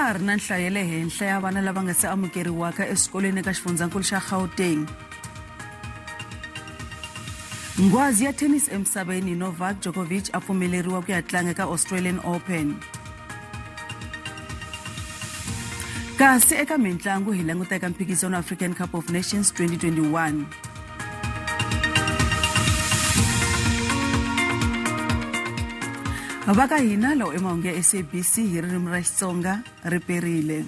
Ka ha ri na nhlayo ya le henhla ya vana lava nga se amukeriwaka eswikolweni eka xifundzankulu xa Gauteng. Nghwazi ya tennis emisaveni Novak Djokovic a pfumeleriwa ku ya tlanga eka Australian Open. Kasi eka mintlangu hi languta eka mphikizano African Cup of Nations 2021. Va ka hina lawo emahungu ya SABC hi ririmi ra Xitsonga ri perile.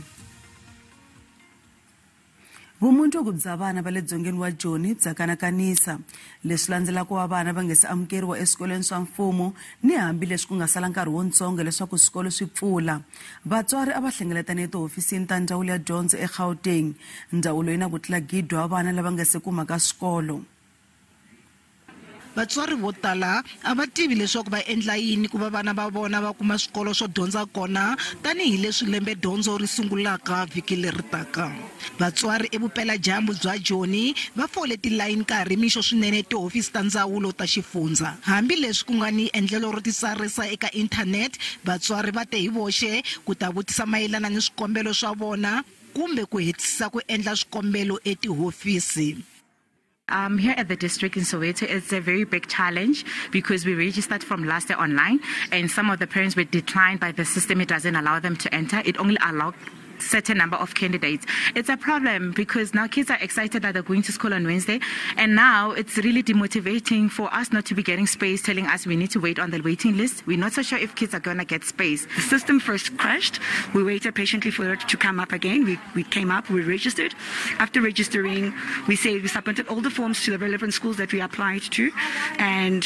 Vumundzuku bya vana va le dzongeni wa Joni bya kanakanisa. Leswi landzelaka wa vana va nga se amukeriwa eswikolweni swa mfumo ni hambileswi ku nga sala nkarhi wontsongo leswaku swikolo swi pfula. Vatswari a va hlengeletane etihofisini ta ndzawulo ya dyondzo eGauteng. Ndzawulo yi na ku tlula 1000 wa vana lava nga se kumaka swikolo. Vatswari vo tala a va tivi leswaku va endla yini ku va vana va vona va kuma swikolo swo dyondza kona tanihileswi lembe dyondzo ri sungulaka vhiki leri taka. Vatswari evupeladyambu bya Joni va fole tilayini nkarhi mixo swinene etihofisi ta ndzawulo ta xifundza. Hambileswi ku nga ni endlelo ro titsarisa eka inthanete, vatswari va te hi voxe ku ta vutisa mayelana ni swikombelo swa vona kumbe ku hetisisa ku endla swikombelo etihofisi. Here at the district in Soweto, it's a very big challenge because we registered from last year online, and some of the parents were declined by the system. It doesn't allow them to enter. It only allowed certain number of candidates. It's a problem because now kids are excited that they're going to school on Wednesday, and now it's really demotivating for us not to be getting space, telling us we need to wait on the waiting list. We're not so sure if kids are going to get space. The system first crashed. We waited patiently for it to come up again. We came up, we registered. After registering, we said we submitted all the forms to the relevant schools that we applied to, and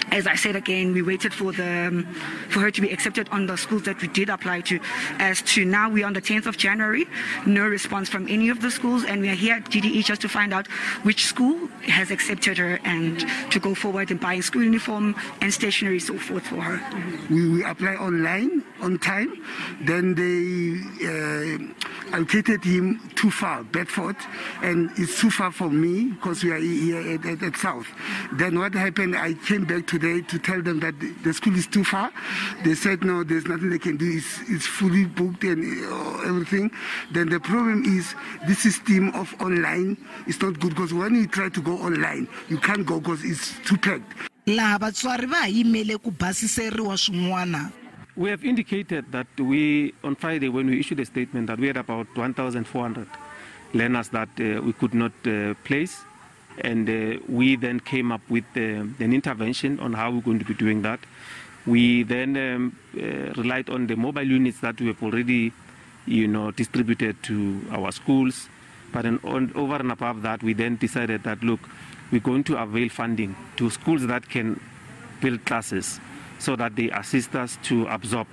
as I said again, we waited for her to be accepted on the schools that we did apply to. As to now, we're on the 10th of January, no response from any of the schools, and we are here at DDE just to find out which school has accepted her and to go forward and buying school uniform and stationery, so forth for her. We apply online on time, then they allocated him too far, Bedford, and it's too far for me because we are here at South. Then what happened, I came back today to tell them that the school is too far. They said no, there's nothing they can do, it's fully booked and everything. Then the problem is this system of online is not good because when you try to go online, you can't go because it's too packed. Laha vatswari va yimele ku basiseriwa swin'wana. We have indicated that we, on Friday when we issued a statement, that we had about 1,400 learners that we could not place. And we then came up with an intervention on how we're going to be doing that. We then relied on the mobile units that we have already, distributed to our schools. But over and above that, we then decided that, look, we're going to avail funding to schools that can build classes so that they assist us to absorb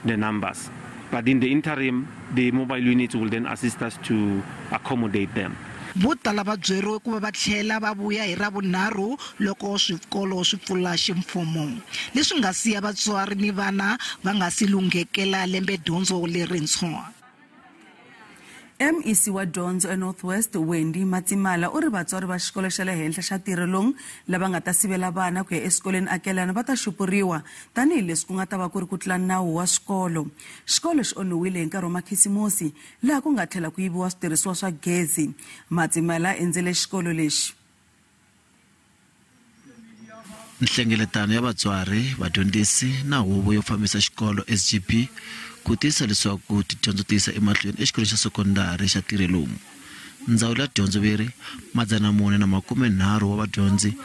the numbers. But in the interim, the mobile units will then assist us to accommodate them. Vo tala va byeriwe ku va va tlhela va vuya hi Ravunharhu loko swikolo swi pfula ximfumo, leswi nga siya vatswari ni vana va nga si lunghekela lembe dyondzo lerintshwa. MEC wa dyondzo eNorthwest Wendy Matsimala u ri vatswari va xikolo xa le henhla xa Tirelong lava nga ta sivela vana ku ya eswikolweni akelana va ta xupuriwa tanihileswi ku nga ta va ku ri ku tlula nawu wa swikolo. Xikolo xi onhiwile hi nkarhi wa makhisimusi laha ku nga tlhela ku yiviwa switirhisiwa swa gezi. Matsimala endzele xikolo lexi. Nhlengeletano ya vatswari, vadyondzisi na huvo yo fambisa xikolo SGB ku tiyisa leswaku tidyondzo ti yisa emahlweni exikolweni xa sekondari xa Tirelong. Ndzawulo ya dyondzo veri 430 wa vadyondzi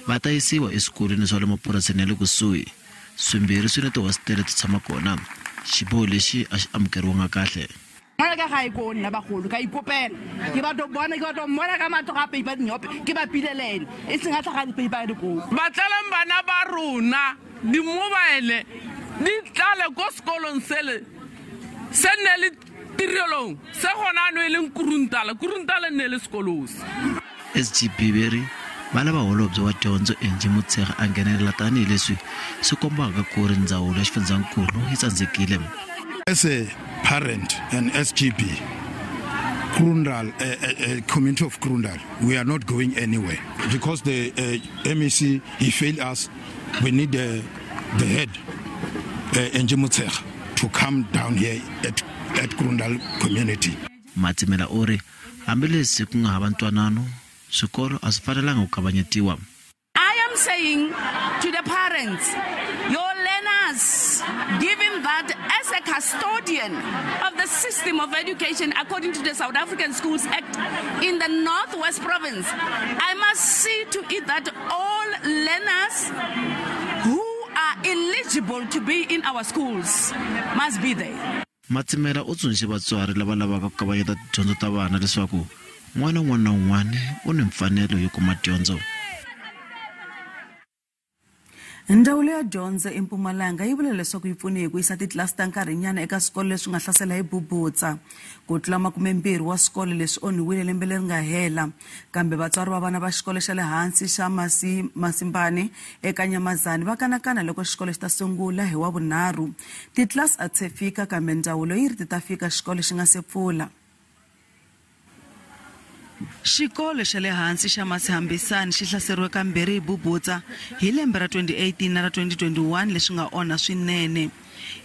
va ta yisiwa eswikolweni swa le mapurasini ya le kusuhi, swimbirhi swi ni tihositele to tshama kona. Xiboho lexi a xi amukeriwanga kahle. Ngwana ka gae ko nna bagolo ka ikopela ke batho bona ke batho mmona ka matlo ga peipa dinyope ke ba pilelene e seng a tlhaga dipeipa dikolo. Batlalang bana ba rona di-mobile di tlale ko sekolong sele se nne le Tirelong se gona ano e leng Kuruntala, Kuruntala nne le sekolo se. SGB veri va lava holobye wa dyondzo Angie Motshekga a nghenelela tanihileswi swi kombaka ku ri ndzawulo ya xifundzankulu yi tsandzekile. As a parent and SGB, Kroondal, community of Kroondal, we are not going anywhere because the MEC, he failed us. We need the head, Angie Motshekga, to come down here at at Kroondal community. Matsimela u ri hambileswi ku nga hava ntwanano, swikolo a swi fanelanga ku kavanyetiwa. I am saying to the parents, your learners, given that as a custodian of the system of education according to the South African Schools Act in the Northwest Province, I must see to it that all learners who are eligible to be in our schools must be there. Matsimela u tsundzuxe vatswari lava lavaka ku kavanyeta tidyondzo ta vana leswaku n'wana un'wana na un'wana u ni mfanelo yo kuma dyondzo. Ndzawulo ya dyondzo eMpumalanga yi vula leswaku yi pfune hi ku yisa titlilasi ta nkarhinyana eka swikolo leswi nga hlasela hi bubutsa. Ku tlula 20 wa swikolo leswi onhiwile lembe leri nga hela, kambe vatswari va vana va xikolo xa le hansi xa Masimbane eka Nyamazane va kanakana loko xikolo xi ta sungula hi Wavunharhu. Titlilasi a ti se fika, kambe ndzawulo yi ri ti ta fika xikolo xi nga se pfula. Xikolo xa le hansi xa Masihambisane xi hlaseriwe kambirhi hi bubutsa hi lembe ra 2018 na ra 2021 leswi nga onha swinene.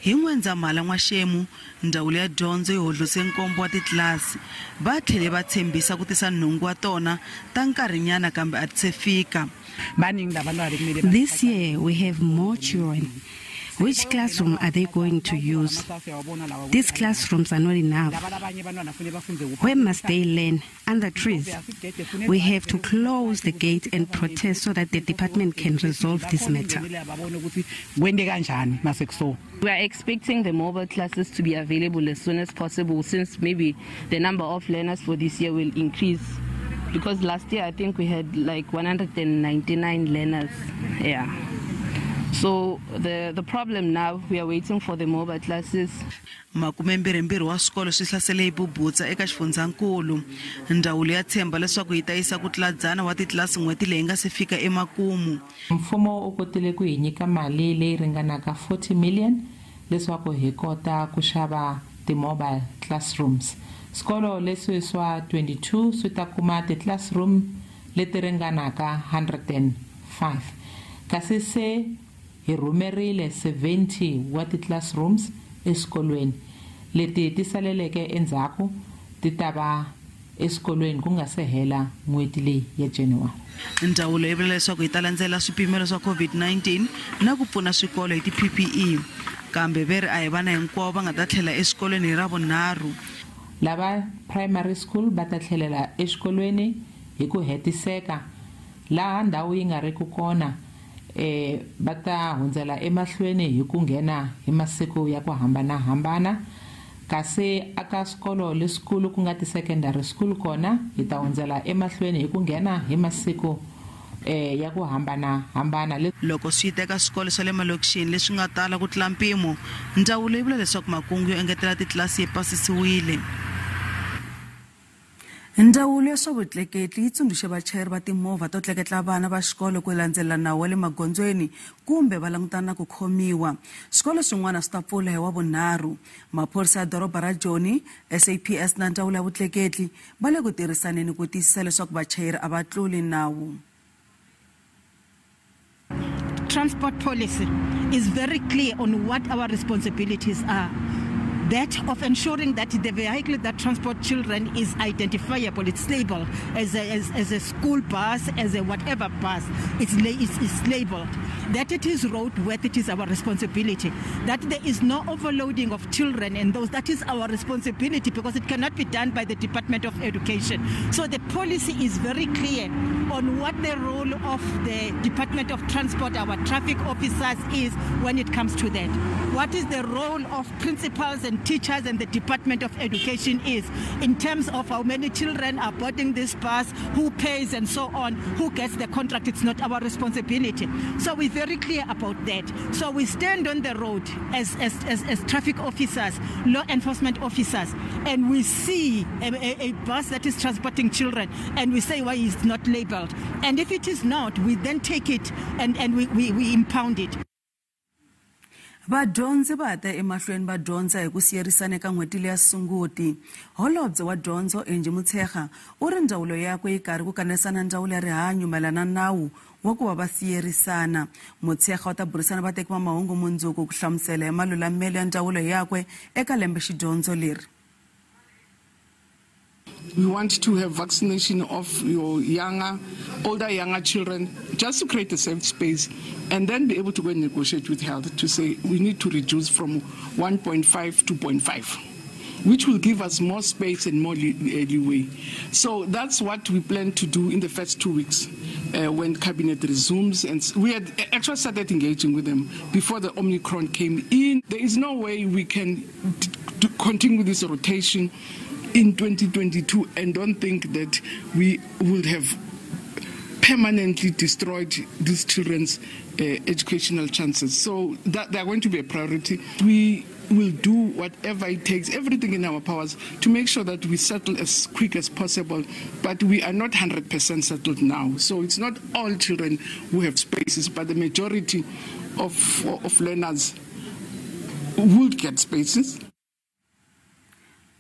Hi N'wendzamhala n'waxemu, ndzawulo ya dyondzo yi hodlose nkombo wa titlilasi. Va tlhele va tshembisa ku tisa nhungu wa tona ta nkarhinyana, kambe a ti se fika. This year we have more children. Which classroom are they going to use? These classrooms are not enough. Where must they learn? Under trees. We have to close the gate and protest so that the department can resolve this matter. We are expecting the mobile classes to be available as soon as possible, since maybe the number of learners for this year will increase. Because last year I think we had like 199 learners. Yeah. So the problem now, we are waiting for the mobile classes. 22 wa swikolo swi hlasele hi bubutsa eka xifundzankulu. Ndzawulo ya tshemba leswaku yi ta yisa ku tlula 100 wa titlilasi n'hweti leyi nga se fika emakumu. Mfumo wu kotile ku hi nyika mali leyi ringanaka 40 million leswaku hi kota ku xava ti-mobile classrooms. Swikolo leswi swa 22 swi ta kuma ti-classroom leti ringanaka 105. Kasi se hi rhumerile 70 wa ti-classrooms eswikolweni. Leti ti saleleke endzhaku ti ta va eswikolweni ku nga se hela n'hweti leyi ya January. Ndzawulo yi vula leswaku yi ta landzela swipimelo swa COVID-19 na ku pfuna swikolo hi ti-PPE, kambe ve ri a hi vana hinkwavo va nga ta tlhela eswikolweni hi Ravunharhu. Lava primary school va ta tlhelela exikolweni hi ku hetiseka, laha ndhawu yi nga ri ku kona va ta hundzela emahlweni hi ku nghena hi masiku ya ku hambanahambana. Kasi aka swikolo leswikulu ku nga ti-secondary school kona hi ta hundzela emahlweni hi ku nghena hi masiku ya ku hambanahambana. Loko swi teka swikolo swa le malokixini leswi nga tala ku tlula mpimo, ndzawulo yi vula leswaku makungu yo engetela titlilasi yi pasisiwile. Ndzawulo ya swa vutleketli yi tsundzuxe vachayeri va timovha to tleketla vana va xikolo ku landzelela nawu wa le magondzweni kumbe va langutana na ku khomiwa. Swikolo swin'wana swi ta pfula hi Wavunharhu. Maphorisa ya doroba ra Joni, SAPS na ndzawulo ya vutleketli va le ku tirhisaneni ku tiyisisa leswaku vachayeri a va tluli nawu. Transport policy is very clear on what our responsibilities are. That of ensuring that the vehicle that transports children is identifiable, it's labeled as a school bus, as a whatever bus, it's labeled. That it is roadworthy, it is our responsibility. That there is no overloading of children and those, that is our responsibility, because it cannot be done by the Department of Education. So the policy is very clear on what the role of the Department of Transport, our traffic officers, is when it comes to that. What is the role of principals and teachers and the Department of Education is in terms of how many children are boarding this bus, who pays and so on, who gets the contract. It's not our responsibility. So we're very clear about that. So we stand on the road as traffic officers, law enforcement officers, and we see a bus that is transporting children, and we say why it's not labeled. And if it is not, we then take it and we impound it. Vadyondzi va ha ta emahlweni va dyondza hi ku siyerisana eka n'hweti leya Sunguti. Holobye wa dyondzo Angie Motshekga u ri ndzawulo yakwe yi karhi ku kanerisana ndzawulo ya rihanyo mayelana na nawu wa ku va va siyerisana. Motshekga u ta burisana vateki va mahungu mundzuku ku hlamusela hi malulamelo ya ndzawulo yakwe eka lembe xidyondzo leri. We want to have vaccination of your younger, older, younger children, just to create a safe space, and then be able to go and negotiate with health to say we need to reduce from 1.5 to 0.5, which will give us more space and more leeway. So that's what we plan to do in the first 2 weeks when Cabinet resumes. And we had actually started engaging with them before the Omicron came in. There is no way we can continue this rotation in 2022 and don't think that we will have permanently destroyed these children's educational chances. So that they are going to be a priority. We will do whatever it takes, everything in our powers, to make sure that we settle as quick as possible. But we are not 100% settled now. So it's not all children who have spaces, but the majority of learners will get spaces.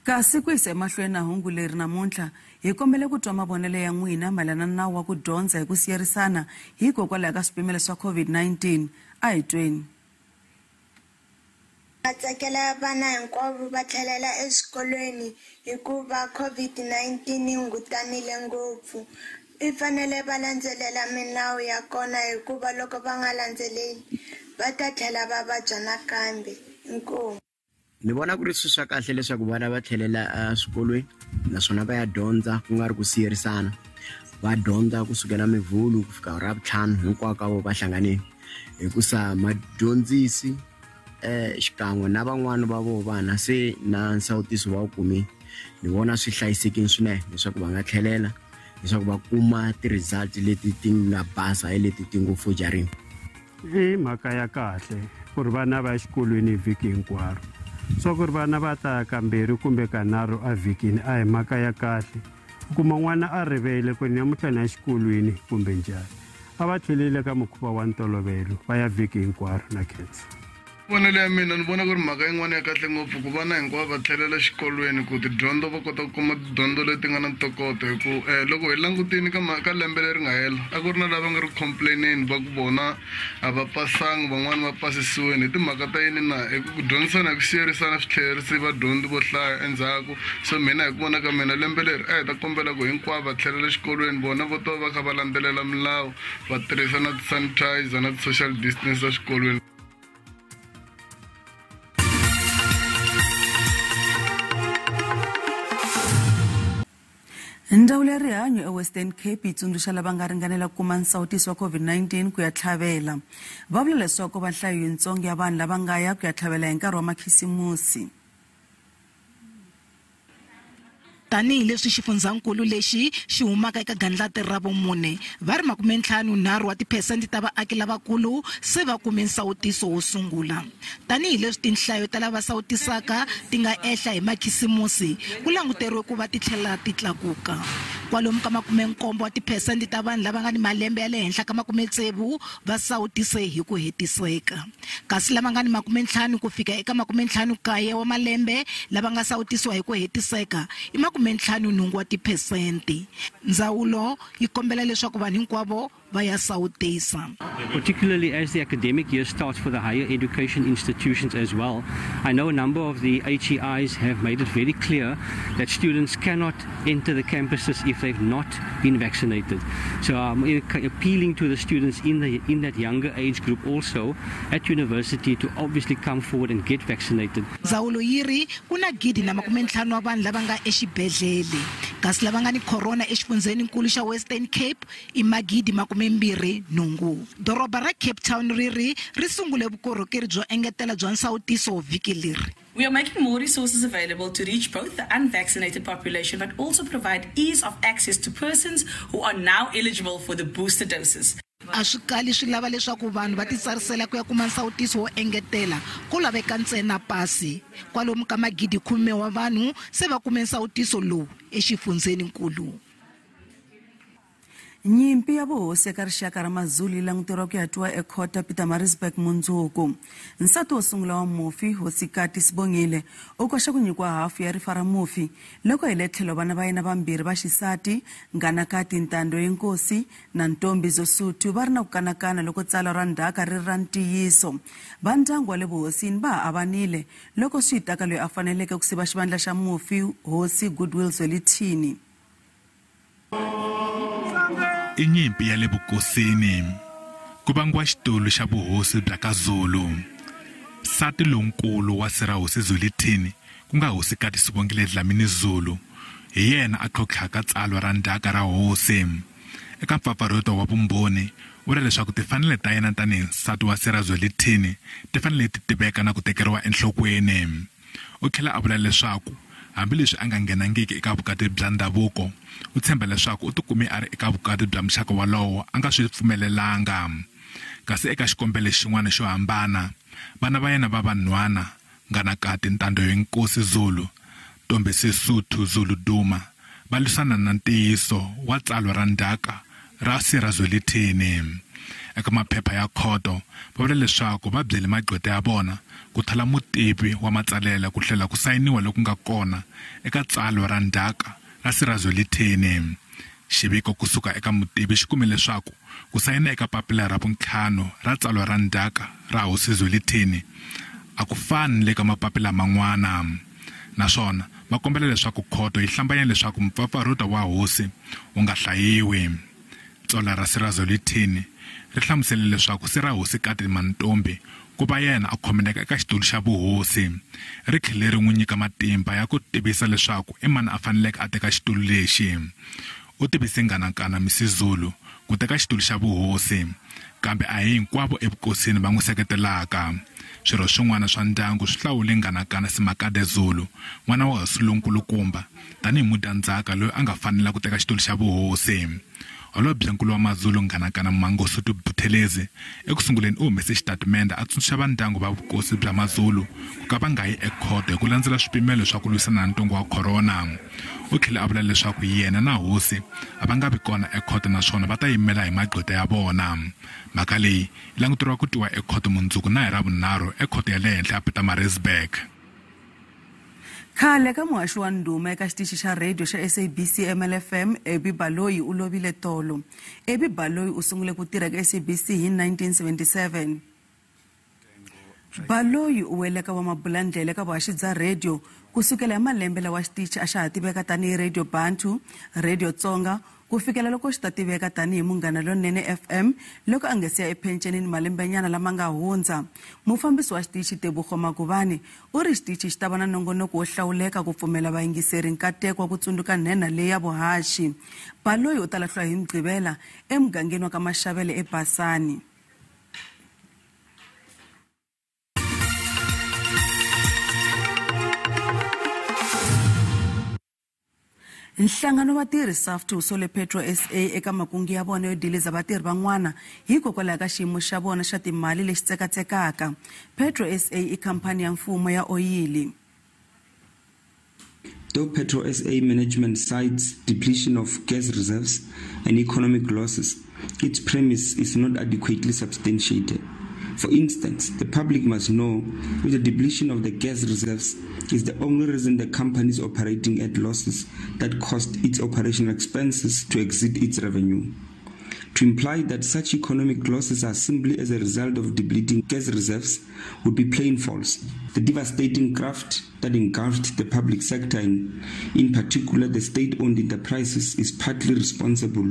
Kasi ku yisa emahlweni na hungu leri namuntlha hi kombele ku twa mavonelo ya n'wina mayelana na nawu wa ku dyondza hi ku siyerisana hikokwalaho ka swipimelo swa COVID-19. A hi tweni. Va tsakela vana hinkwavo va tlhelela exikolweni hikuva COVID-19 yi hungutanile ngopfu. I fanele va landzelela milawu ya kona hikuva loko va nga landzeleli va ta tlhela va vabya nakambe. Inkomu. Ni vona ku ri swilo swa kahle leswaku vana va tlhelela eswikolweni naswona va ya dyondza ku nga ri ku siyerisana. Va dyondza kusukela Mivhulu ku fika Ravutlhanu hinkwako ka vo va hlanganile hikusa madyondzisi xikan'we na van'wani va vo vana se na nsawutiso va wu kumile. Ni vona swi hlayisekile swinene leswaku va nga tlhelela leswaku va kuma ti-result leti ti nga basa hi leti ti ngo forgery. I mhaka ya kahle ku ri vana va ya exikolweni vhiki hinkwaro. Swa ku ri vana va ta kambirhi kumbe kanharhu evhikini a hi mhaka ya kahle. U kuma n'wana a rivele ku namuntlha ni ya exikolweni kumbe njhani. A va tlheleli ka mukhuva wa ntolovelo va ya vhiki hinkwaro na khensa. Vonelo ya mina ni vona ku ri mhaka yin'wana ya kahle ngopfu ku vana hinkwavo va tlhelela xikolweni ku tidyondzo va kota ku kuma tidyondzo leti nga na ntokoto hi ku loko hi langutini ka lembe leri nga hela a ku ri na lava nga ri complaineni va ku vona a va pasanga van'wani va pasisiwini hi timhaka ta yini na hi ku dyondzisana hi ku siyerisana swi tlhelerisi vadyondzi vo hlaya endzhaku. So mina hi ku vona ka mina lembe leri a hi ta kombela ku hinkwavo va tlhelela xikolweni vona vo to va kha va landzelela milawu va tirhisa na ti-sanitizer na ti-social distance eswikolweni. Ndzawulo ya rihanyo eWestern Cape yi tsundzuxa lava nga ringanela ku kuma nsawutiso wa COVID-19 ku ya tlhavela. Va vula leswaku va nhlayo yintsongo ya vanhu lava nga ya ku ya tlhavela hi nkarhi wa makhisimusi. Tanihi leswi xifundzankulu lexi xi humaka eka gandlati ra vumune va ri 53 wa tiphesente ta vaaki lavakulu se va kume nsawutiso wo sungula. Tanihileswi tinhlayo ta lava sawutisaka ti nga ehla hi makhisimusi ku languteriwe ku va ti tlhela ti tlakuka. Kwalomu ka 70 wa tiphesente ta vanhu lava nga ni malembe ya le henhla ka 60 va sawutise hi ku hetiseka. Kasi lava nga ni 50 ku fika eka 59 wa malembe lava nga sawutisiwa hi ku hetiseka i 58 wa tiphesente. Ndzawulo yi kombela leswaku vanhu hinkwavo va ya sawutisa. Particularly as the academic year starts for the higher education institutions as well. I know a number of the HEIs have made it very clear that students cannot enter the campuses if they've not been vaccinated. So I'm appealing to the students in that younger age group also at university to obviously come forward and get vaccinated. Ndzawulo yi ri ku na 1,050 wa vanhu lava nga exibedhlele kasi lava nga ni corona exifundzheninkulu xa Western Cape i 28. Doroba ra Cape Town ri ri ri sungule vukorhokeri byo engetela bya nsawutiso vhiki leri. We are making more resources available to reach both the unvaccinated population but also provide ease of access to persons who are now eligible for the booster doses. A swi kali swi lava leswaku vanhu va titsarisela ku ya kuma nsawutiso wo engetela ku laveka ntsena pasi. Kwalomu ka 10,000 wa vanhu se va kume nsawutiso lowu exifundzheninkulu. Nyimpi ya vuhosi eka rixaka ra Mazulu yi languteriwa ku ya twiwa ekhota Pietermaritzburg mundzuku. Nsati wo sungula wa mufi, Hosikati Sibongile, u koxa ku nyikiwa hafu ya rifa ra mufi loko hi le tlhelo vana va yena vambirhi va xisati, Nganakati Ntando Yenkosi na Ntombi Zosuthu, va ri na ku kanakana loko tsalwa ra ndzhaka ri ri ra ntiyiso. Va ndyangu wa le vuhosini va ha avanile loko swi ta ka loyi a faneleke ku siva xivandla xa mufi, Hosi Goodwill Zwelithini. I nyimpi ya le vukosini ku vangiwa xitulu xa vuhosi bya ka Zulu. Nsati lonkulu wa sira hosi Zwelithini, ku nga Hosikati Sibongile Dlamini Zulu, hi yena a tlhontlhaka tsalwa ra ndzhaka ra hosi. Eka mpfapfarhuto wa vumbhoni u vula leswaku timfanelo ta yena tanihi nsati wa sira Zwelithini ti fanele ti tiveka na ku tekeriwa enhlokweni. U tlhela a vula leswaku hambileswi a nga nghenangiki eka vukati bya ndhavuko, u tshemba leswaku u tikume a ri eka vukati bya muxaka wolowo a nga swi pfumelelanga. Kasi eka xikombelo xin'wana xo hambana, vana va yena va vanhwana, Nganakati Ntandoyenkosi Zulu, Ntombesisuthu Zulu Duma, va lwisana na ntiyiso wa tsalwa ra ndzhaka ra sira Zwelithini. Eka maphepha ya khoto va vula leswaku va byele magqweta ya vona ku thola mutivi wa matsalelo ku hlela ku sayiniwa loku nga kona eka tsalwa ra ndzhaka ra sira Zwelithini. Xiviko ku suka eka mutivi xi kume leswaku ku sayina eka papila ra vuntlhanu ra tsalwa ra ndzhaka ra hosi Zwelithini a ku fani ni le ka mapapila man'wana. Naswona va kombela leswaku khoto yi hlambanya leswaku mpfapfarhuto wa hosi wu nga hlayiwi. Tsalwa ra sira Zwelithini ri hlamusele leswaku sira Hosikati Mantombi ku va yena a khomeleka eka xitulu xa vuhosi. Ri tlhele ri n'wi nyika matimba ya ku tivisa leswaku i mani a faneleke a teka xitulu lexi. U tivise Nganakana Misizulu ku teka xitulu xa vuhosi, kambe a hi hinkwavo evukosini va n'wi seketelaka. Swirho swin'wana swa ndyangu swi hlawule Nganakana Simakade Zulu, n'wana wa hosi lonkulukumba, tanihi mudyandzhaka loyi a nga fanela ku teka xitulu xa vuhosi. Holobyenkulu wa Mazulu Nganakana Mangosuthu Buthelezi eku sunguleni u humese xitatimende a tsundzuxa vandyangu va vukosi bya Mazulu ku ka va nga yi ekhoto hi ku landzela swipimelo swa ku lwisana na ntungu wa khorona. U tlhele a vula leswaku yena na hosi a va nga vi kona ekhoto naswona va ta yimela hi magqweta ya vona. Mhaka leyi yi languteriwa ku twiwa ekhoto mundzuku na hi Ravunharhu ekhoto ya le henhla ya Pietermaritzburg. Khale ka muhaxi wa ndhuma eka xitichi xa radio xa SABC MLFM, Abby Baloyi, u lovile tolo. Abby Baloyi u sungule ku tirha eka SABC hi 1977. Baloyi u wele ka vamabulandlela eka vuhaxi bya radio ku sukela hi malembe lawa xitichi a xa ha tiveka tanihi Radio Bantu, Radio Tsonga, ku fikela loko xi ta tiveka tanihi Munghana Lonene FM loko a nga si ya ephencenini malembenyana lama nga hundza. Mufambisi wa xitichi Tebogo Magubane u ri xitichi xi ta va na nongonoko wo hlawuleka ku pfumela vayingiseri nkateko wa ku tsundzuka nhenha leyi ya vuhaxi. Baloyi u ta lahliwa hi Mugqivela emugangeni wa ka Mashavele eBasani. Nhlangano wa vatirhi SAFTU wu sole Petro SA eka makungu ya vona yo diliza vatirhi van'wana hikokwalaho ka xiyimo xa vona xa timali lexi tsekatsekaka. Petro SA i khamphani ya mfumo ya oyili. Though Petro SA management cites depletion of gas reserves and economic losses, its premise is not adequately substantiated. For instance, the public must know if the depletion of the gas reserves is the only reason the company is operating at losses that cost its operational expenses to exceed its revenue. To imply that such economic losses are simply as a result of depleting gas reserves would be plain false. The devastating graft that engulfed the public sector, and in particular the state-owned enterprises, is partly responsible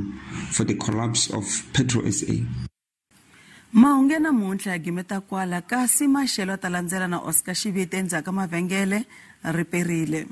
for the collapse of Petro SA. Mahungu ya namuntlha ya gimeta kwala, kasi maxelo ya ta landzela na Oscar Xiviti endzhaku ka mavhengele ri perile.